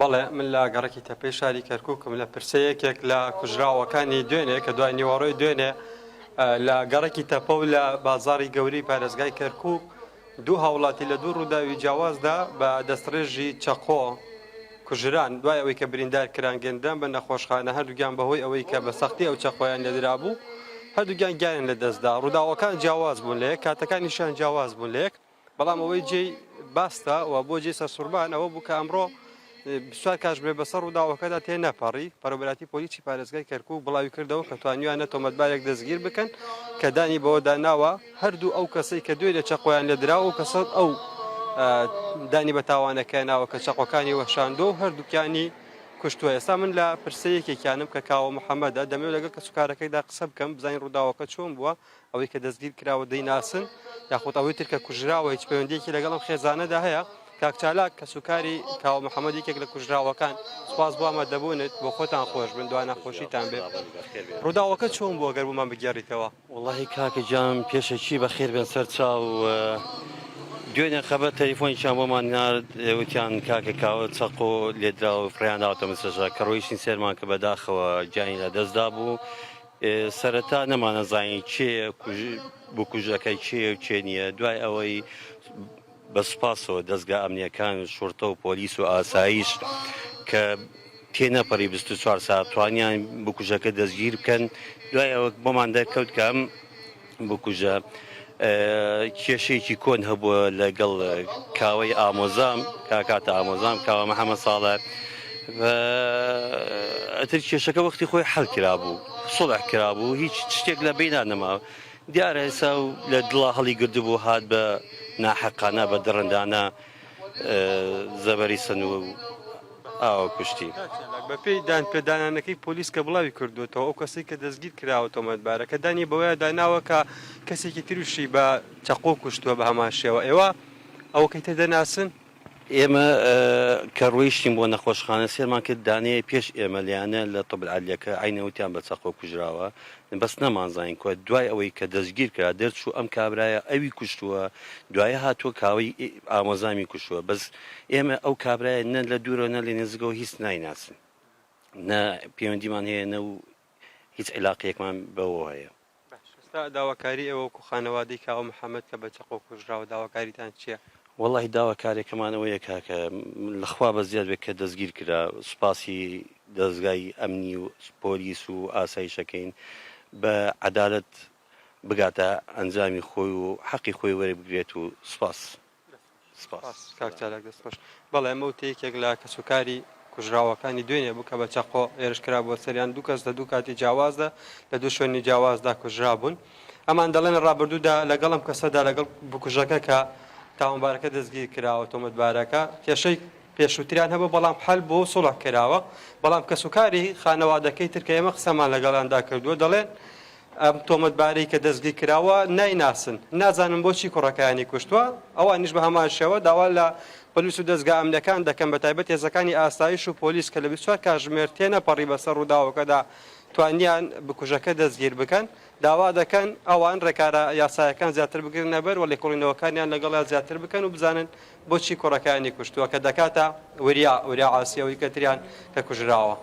بەڵێ من لە گەڕەکی تەپەی شاری کەرکووکم لە پرسەی یەکێک لە کوژراوەکانی دوێنێ کە دوای نیوەڕۆی دوێنێ لە گەڕەکی تەپە و لە بازاڕی گەورەی پارێزگای کەرکووک دوو هاوڵاتی لە دوو ڕووداوی جیاوازدا بە دەستڕێژی چەقۆ کوژران، دوای ئەوەی کە بریندار کران گەیەندران بە نەخۆشخانە، هەردووکیان بەهۆی ئەوەی کە بە سەختی ئەو چەقۆیان لێدرابوو هەردووکیان گیانیان لەدەستدا، ڕووداوەکان جیاواز بوون لە یەک، کاتەکانیشیان جیاواز بوون لە یەک. بەڵام ئەوەی جێی باستە و بۆ جێی سەرسوڕمان ئەوە بوو کە ئەمڕۆ 24 کاتژمێر بەسەر ڕووداوەکەدا تێنەپەڕی، بەڕێوەبەرایەتی پۆلیسی پارێزگای کەرکووک بڵاوی کردەوە کە توانیویانە تۆمەتبارێک دەستگیر بکەن کە دانی بەوەدا ناوە هەردوو ئەو کەسەی کە دوێنێ چەقۆیان لێدرا ئەو کەسە ئەو دانی بە تاوانەکە ناوە کە چەقۆکانی وەشاندووە و هەردووکیانی کوشتووە. ئێستا من لە پرسەی یەکێکیانم کە کاوە محەمەدە، دەمەوێت لەگەڵ کەسوکارەکەیدا قسە بکەم بزانین ڕووداوەکە چۆن بووە، ئەوەی کە دەستگیر کراوە دەیناسن یاخود ئەوەی تر کە کوژراوە هیچ پەیوەندیەکی لەگەڵ ئەم خێزانەدا هەیە؟ کاک چالاک کەسوکاری کاوە محەمەد یەکێک لە کوژراوەکان سوپاس بۆ ئامادەبوونت بۆ خۆتان خۆش بن دوا ناخۆشیتان بێ ڕووداوەکە چۆن بووە گەر بۆمان بگێڕیتەوە؟ وەڵاهی کاکە گیان پێشەکی بەخێر بێن سەر چاو دوێنێ خەبەر تەلیفۆنێکیان بۆمان نارد وتیان کاکە کاوە چەقۆ لێدراوە فڕێیان داوەتە مستەشا کە ڕۆیشتین سێرمان کە بەداخەوە گیانی لەدەست دابوو سەرەتا نەمانەزانی کێیە بکوژەکە کێیە و کێ نییە، دوای ئەوەی بە سوپاسەوە دەزگا ئەمنییەکان و شوڕتە و پۆلیس و ئاسایش کە تێنەپەڕی 24 ساعت توانیان بکوژەکە دەستگیر بکەن، دوای ئەوە بۆمان دەرکەوت کە ئەم بکوژە کێشەیەکی کۆن هەبووە لەگەڵ کاوەی ئامۆزام کاکاتە ئامۆزام کاوە محەممەد ساڵە ئەتر کێشەکە وەختی خۆی حەل کرابوو سڵح کرابوو هیچ شتێک لە بینا نەما دیارە ئێستا و لە دڵا هەڵی گردبوو هات بە ناحەقانە بە دڕندانە زەبەری سەنووە و ئاوا کوشتی. بەپێی دانپێدانانەکەی پۆلیس کە بڵاوی کردووەتەوە، ئەو کەسەی کە دەستگیر کراوە تۆمەتبارەکە دانی بەوەیادا ناوە کە کەسێکی تریشی بە چەقۆ کوشتووە بە هەمان شێوە، ئێوە ئەوەکەی تر دەناسن؟ ئێمە کە ڕۆیشتین بۆ نەخۆشخانە سێرمان کرد دانەیە پێش ئێمە لێیانە لە طب العدلیەکە عەینە وتیان بە چەقۆ کوژراوە بەس نەمانزانی کوە دوای ئەوەی کە دەستگیر کرا دەرچوو ئەم کابرایە ئەوی کوشتووە دوایە هاتووە کاوەی ئامۆزامی کوشتووە بەس ئێمە ئەو کابرایە نە لە دوورەوە نە لە نزیکەوە هیچ نایناسین نە پەیوەندیمان هەیە نە و هیچ عیلاقەیەکمان بەوەوە هەیە. باش ئێستا داواکاری ئێوە وەکو خانەوادەی کاوە محەمەد کە بە چەقۆ کوژراوە داواکاریتان چیە؟ وەڵاهی داواکارێکەمان ئەوەیە کاکە لە خوا بەزیاد بێت کە دەستگیر کرا سوپاسی دەزگای ئەمنی و پۆلیس و ئاسایشەکەین بە عەدالەت بگاتە ئەنجامی خۆی و حەقی خۆی وەربگرێت و سوپاس. سپاس کاک چالاک دەست خۆش. بەڵێ ئەمە وتەی یەکێک لە کەسوکاری کوژراوەکانی دوێنێ بوو کە بە چەقۆ هێرش کرابووە سەریان، دوو کەس لە دوو کاتی جیاوازدا لە دوو شوێنی جیاوازدا کوژرابوون. ئەمان دەڵێن لە ڕابردوودا لەگەڵ ئەم کەسەدا لەگەڵ بکوژەکە کە تاوانبارەکە دەستگیر کراوە تۆمەتبارەکە کێشەی پێشووتریان هەبوو بەڵام حەل بووە و سوڵح کراوە، بەڵام کەسوکاری خانەوادەکەی تر کە ئێمە قسەمان لەگەڵیاندا کردووە دەڵێن ئەم تۆمەتبارەی کە دەستگیرکراوە نایناسن، نازانن بۆچی کوڕەکەیانی کوشتووە، ئەوانیش بە هەمان شێوە داوا لە پۆلیس و دەزگا ئەمنییەکان دەکەن بەتایبەت هێزەکانی ئاسایش و پۆلیس کە لە 24 کاتژمێر تێنەپەڕی بەسەر ڕووداوەکەدا توانیان بکوژەکە دەستگیر بکەن، داوا دەکەن ئەوان ڕێکارە یاسایەکان زیاتر بگرنەبەر و لێکۆڵینەوەکانیان لەگەڵیا زیاتر بکەن و بزانن بۆچی کوڕەکەیانی کوشتووە کە دەکاتە وریا وریا عاسی ئەوەی کە تریان کە کوژراوە.